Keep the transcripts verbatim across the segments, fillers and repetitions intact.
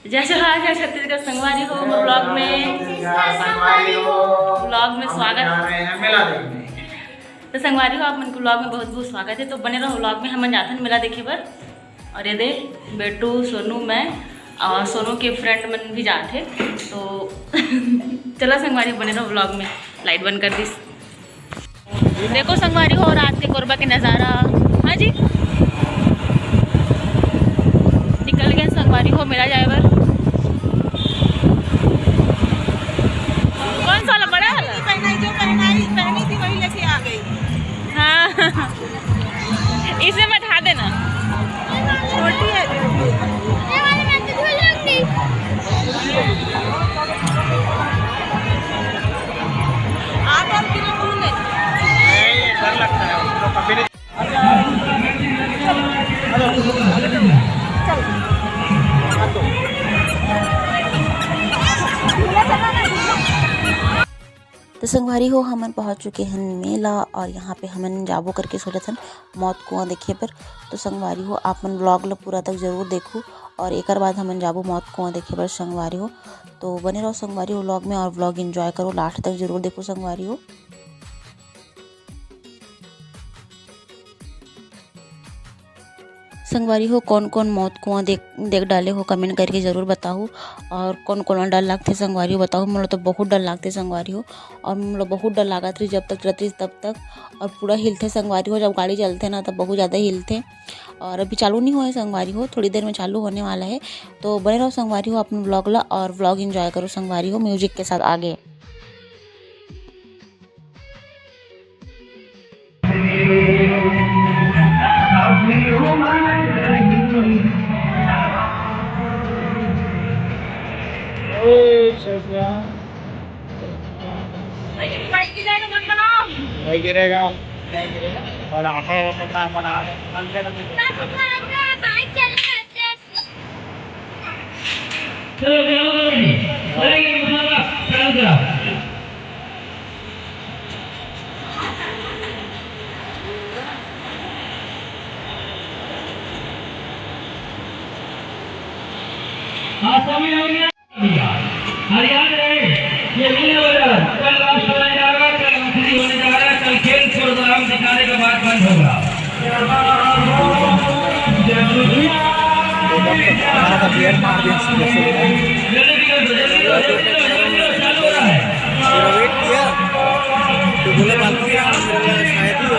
जय जोहार, जय छत्तीसगढ़ संगवारी हो, मोर vlog में, संगवारी हो। Vlog में हम स्वागत। जा रहे हैं मेला देखने। तो संगवारी हो, आप मन के vlog में बहुत बहुत स्वागत है। तो बने रहो vlog में, हमन जाथन मेला देखे बर। और ये दे बेटू, सोनू, मैं और सोनू के friend मन भी जात हे। तो चला संगवारी, बने रहो vlog में। Light बंद कर दिस। देखो संगवारी हो, रात के कोरबा के नजारा। हाँ जी, निकल गए संगवारी हो मेला जाए बर। कौन सा वाला, बड़ा वाला? पहनाई, जो पहनाई, पहनी थी, वही लेके आ गई। हाँ। इसे बैठा देना। छोटी है। ये वाले में तो झूल लूंगी। आप और किलो दूर ले। नहीं, डर लगता है, उसको कभी नहीं। तो संगवारी हो, हमन पहुंच चुके हैं मेला और यहाँ पे हमन जाबो करके सोचत हन मौत कुआं देखे बर। तो संगवारी हो, आप मन vlog ला पूरा तक जरूर देखो और एकर बाद हमन जाबो मौत कुआं देखे बर संगवारी हो। तो बने रहो संगवारी हो vlog में और vlog enjoy करो, last तक जरूर देखो संगवारी हो। संगवारी हो, कौन कौन मौत कुआं देख देख डाले हो, comment करके जरूर बताओ। और कौन कौन डर लगथे संगवारी हो, बताओ। मोला तो बहुत डर लगथे संगवारी हो, और मोला बहुत डर लागत रही जब तक चलत रही तब तक। और पूरा हिलथे संगवारी हो, जब गाड़ी चलथे ना तब बहुत ज़्यादा हिलथे। और अभी चालू नहीं हुआ है संगवारी हो, थोड़ी देर में चालू होने वाला है। तो बने रहो संगवारी हो अपन vlog ला और vlog enjoy करो संगवारी हो music के साथ आगे। नहीं गिरेगा। और आंखों में पता है, बना। चलो, चलो, चलो जी। अरे, ये मुसलमान, चलो, चलो। हाँ, स्वामी, स्वामी। और याद रहे, ये मीना बाजार कल last होने जा रहा है, कल आखिरी होने जा रहा है, कल खेल प्रोग्राम दिखाने के बाद बंद होगा। जल्दी करो, जल्दी करो, जल्दी करो, चालू हो रहा है। पूरा wait किया, तो बोले, "बात किया, शायद ही हो।"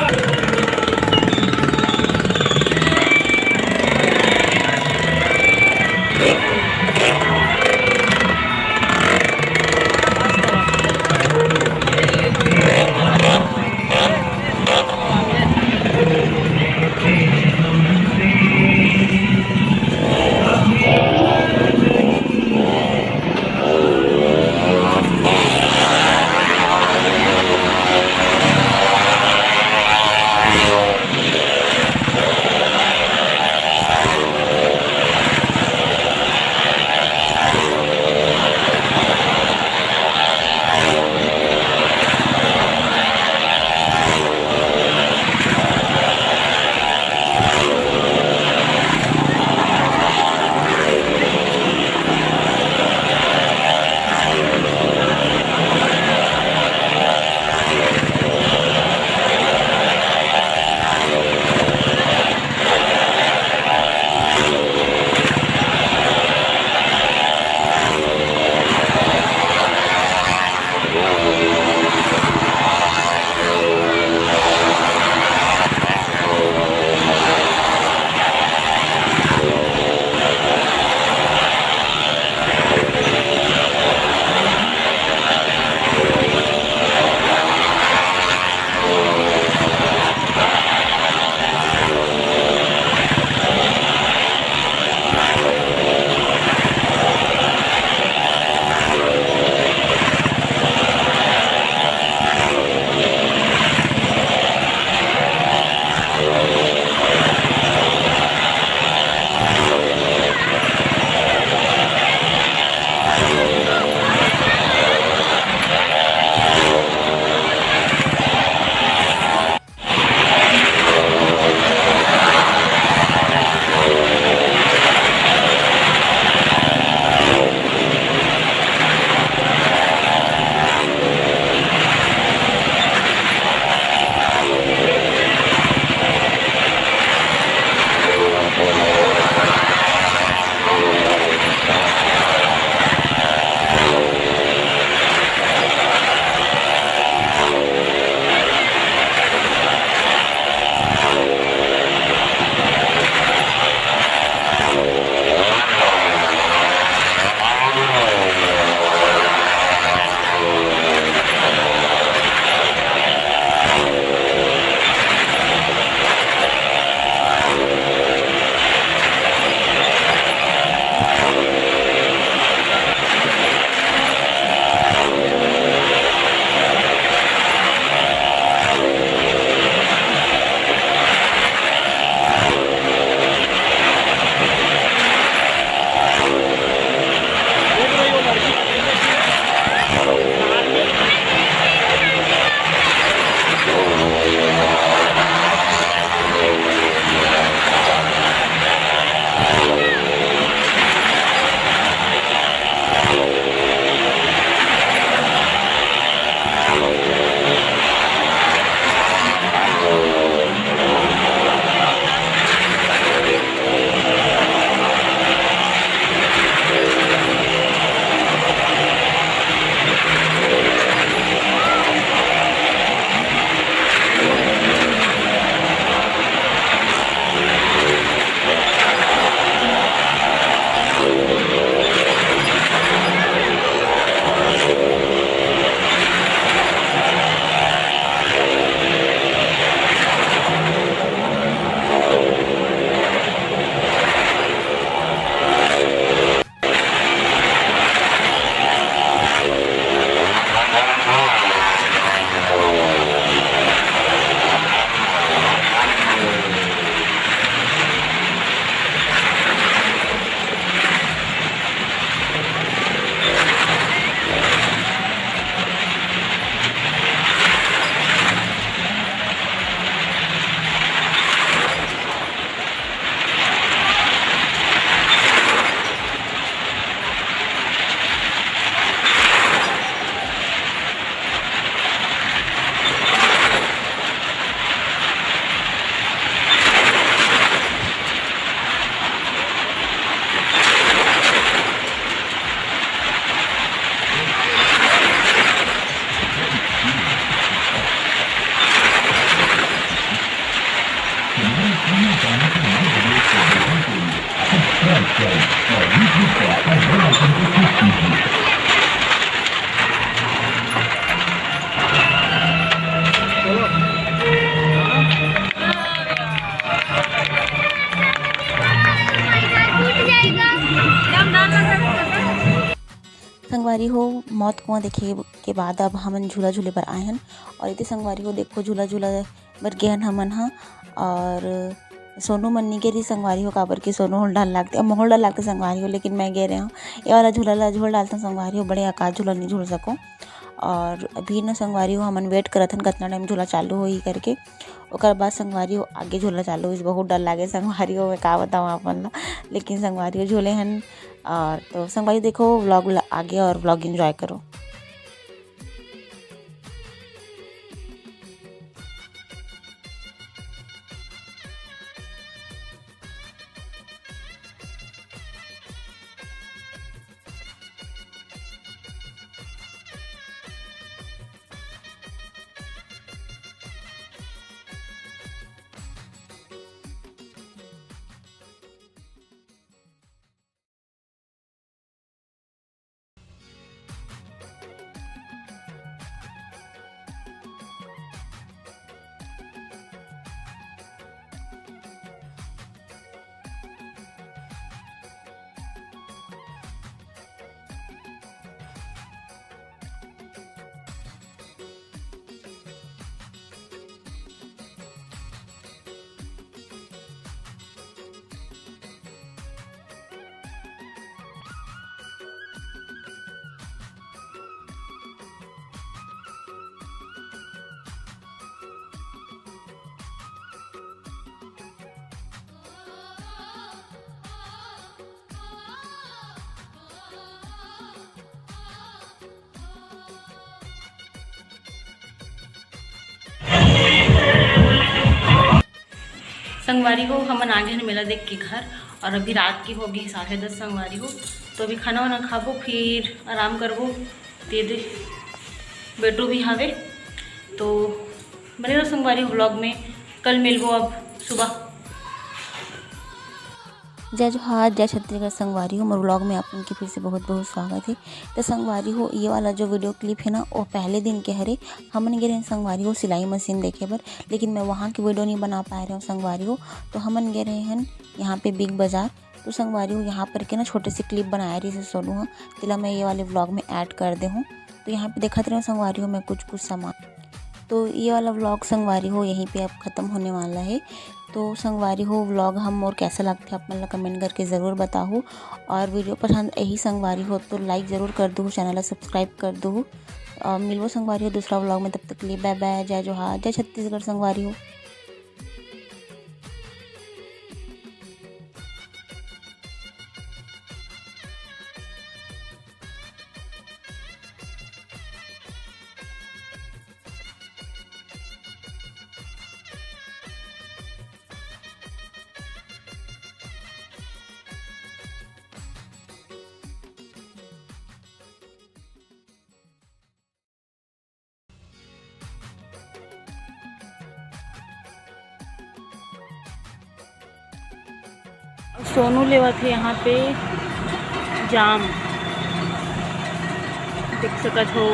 संगवारी हो, मौत कुआं देखे के बाद अब हमन झूला झूले बर आए हन। और इति संगवारी हो, देखो, झूला झूला बर गे हन हमन ह। और सोनू मन नी गे रही संगवारी हो, काबर कि सोनू ल डर लागथे, अब मोहू ल डर लागथे संगवारी हो, लेकिन मैं गे रहे हूँ। ये वाला झूला ला झूल डालथन संगवारी हो, बड़े अकास झूला नहीं झूल सको। और अभी न संगवारी हो, हमन वेट करत हन कतना टाइम झूला चालू होही करके। ओकर बाद संगवारी हो आगे झूला चालू होइस, बहुत डर लागे संगवारी हो, मैं का बताऊँ आप मन ला। लेकिन संगवारी हो झूले हन। और तो संगवारी देखो व्लॉग आगे और व्लॉग एंजॉय करो। संगवारी हो, हमन आ गे हन मेला देख के घर। और अभी रात के हो गे साढ़े दस संगवारी हो। तो अभी खाना वाना खाबो, फिर आराम करबो। ते दे बेटो भी हावे। तो बने रहो संगवारी हो व्लॉग में, कल मिलबो अब सुबह। जय जोहार, जय छत्तीसगढ़ संगवारी हो, मोर व्लॉग में आप मन के फिर से बहुत बहुत स्वागत है। तो संगवारी हो, ये वाला जो वीडियो क्लिप है ना, वो पहले दिन के हरे। हमन गे रहेन संगवारी हो सिलाई मशीन देखे बर, लेकिन मैं वहाँ की वीडियो नहीं बना पाए रहे हूँ संगवारी हो। तो हमन गे रहे हन यहाँ पे बिग बाजार। तो संगवारी हो, यहाँ पर के ना छोटे से क्लिप बनाए रहिस हे सोनू ह, तेला मैं ये वाले व्लॉग में ऐड कर दे हूँ। तो यहाँ पे देखत रहो संगवारी हो, मैं कुछ कुछ सामान। तो ये वाला व्लॉग संगवारी हो यहीं पे अब ख़त्म होने वाला है। तो संगवारी हो, व्लॉग हम मोर कैसा लगथे आप मन ला कमेंट करके ज़रूर बताहू। और वीडियो पसंद यही संगवारी हो तो लाइक ज़रूर कर दू, चैनल ला सब्सक्राइब कर दू। और मिलबो संगवारी हो दूसरा व्लॉग में, तब तक के लिए बाय बाय, जय जोहार, जय छत्तीसगढ़ संगवारी हो। सोनू लेवत हे यहाँ पे जाम, देख सकत हो।